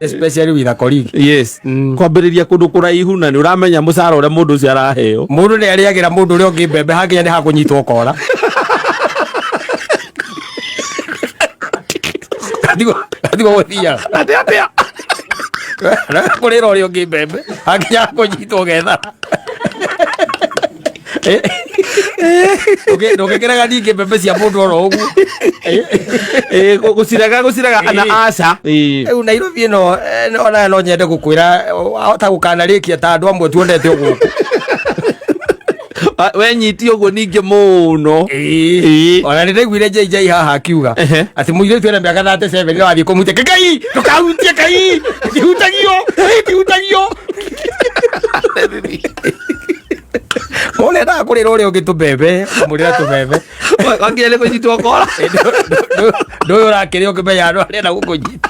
Especially with a colleague. Yes. Kwambĩrĩria kũndũ kũraihu na nĩ ũramenya mũcara ũrĩa mũndũ ũcio araheo. Mũndũ nĩ arĩagĩra mũndũ ũrĩa ũngĩ mbembe, hakinya nĩ hakũnyitwo kora. Gatigwo gũthiaga. Atĩa atĩa? Kũrĩra ũrĩa ũngĩ mbembe hakinya hakũnyitwo gethara. Ndũngĩkĩrega ningĩ mbembe cia mũndũ oro ũguo. Ĩĩ, gũcirega gũcirega na aca. Ĩĩ. Rĩu Nairobi ĩno ona no nyende gũkwĩra ahota gũkanarĩkia ta andũ amwe tuonete gũkũ. Ah, wenyiti ũguo ningĩ mũno. Ĩĩ. Ona nĩ ndaiguire JJ haha akiuga atĩ mũirĩtu ena mĩaka 37 no athiĩ kũmutia Ngai, ndũkahutie Ngai, ndihutagio, ndihutagio. Mũndũ endaga kũrĩra ũrĩa ũngĩ tũmbembe, ũkamũrĩra tũmbembe. Wakinya nĩ kũnyitwo kora. Ndũyũ ũrakĩrĩa ũkĩmenya andũ arĩa na gũkũnyita.